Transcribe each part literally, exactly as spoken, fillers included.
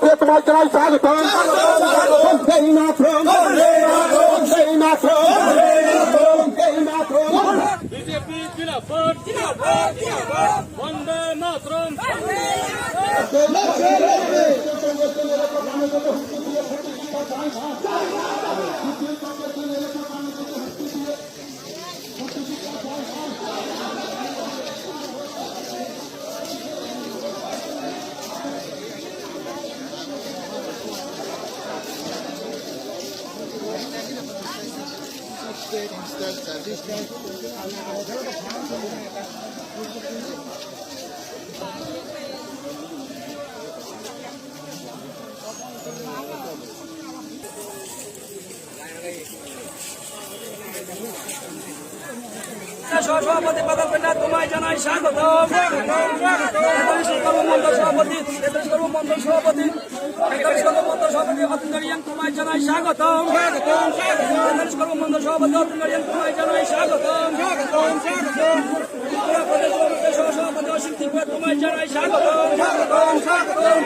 তোমার জানাই স্বাগতম। বন্দে মাতরম। বন্দে মাতরম। বিজেপি জিন্দাবাদ। বন্দে মাতরম। সভাপতি বাদল কন্যা তোমায় জানাই স্বাগতম। তেতাল্লিশ নম্বর মণ্ডল সভাপতি, তেতাল্লিশ নম্বর মণ্ডল সভাপতি, তেতাল্লিশ নম্বর মণ্ডল সভাপতি অতুল গাড়িয়ান তোমায় জানাই স্বাগতম। তেতাল্লিশ নম্বর মণ্ডল সভাপতি অতুল গাড়িয়ান তোমায় জানাই স্বাগতম। সভাপতি অসিত ত্রিপুরা তোমায় জানাই স্বাগতম।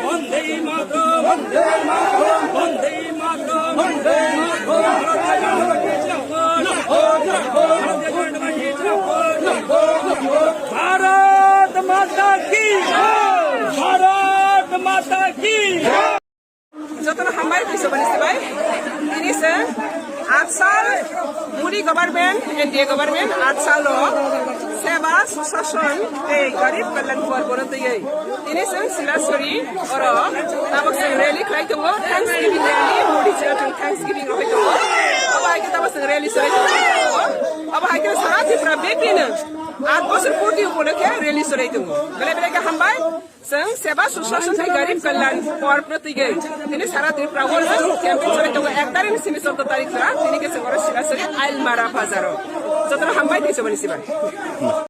বন্দে মাতরম। বন্দে মাতরম। বন্দে মাতরম। বন্দে মাতরম। ভারত মাতা কি জয়। ভারত মাতা কি জয়। ভারত মাতা কি জয়। Jotono hambai tei sobani sibai. Tini se aat sal Modi government, N D A government aat salo seba susashan tei garib kalyan porbono twiwi. Tini se Silasori oro tabok se rally khlai tongo, Thanksgiving rally, Modi sira tong Thanksgiving rwbai tongo. Abo hai khe tabok se rally sorai tongo. Abo hai khe sara Tripura bebini aat bosor purti upolokhe rally sorai tongo. Belai belai khe hambai. Chwng seba susashan tei garib kalyan porbo twiwi tini sara Tripura o chwng campaign sorai tongo, ek tarikh ni simi chordo tarikh jora tini khe chwng oro Silasori Ailmara bazaro. Jotono hambai tei sobani sibai.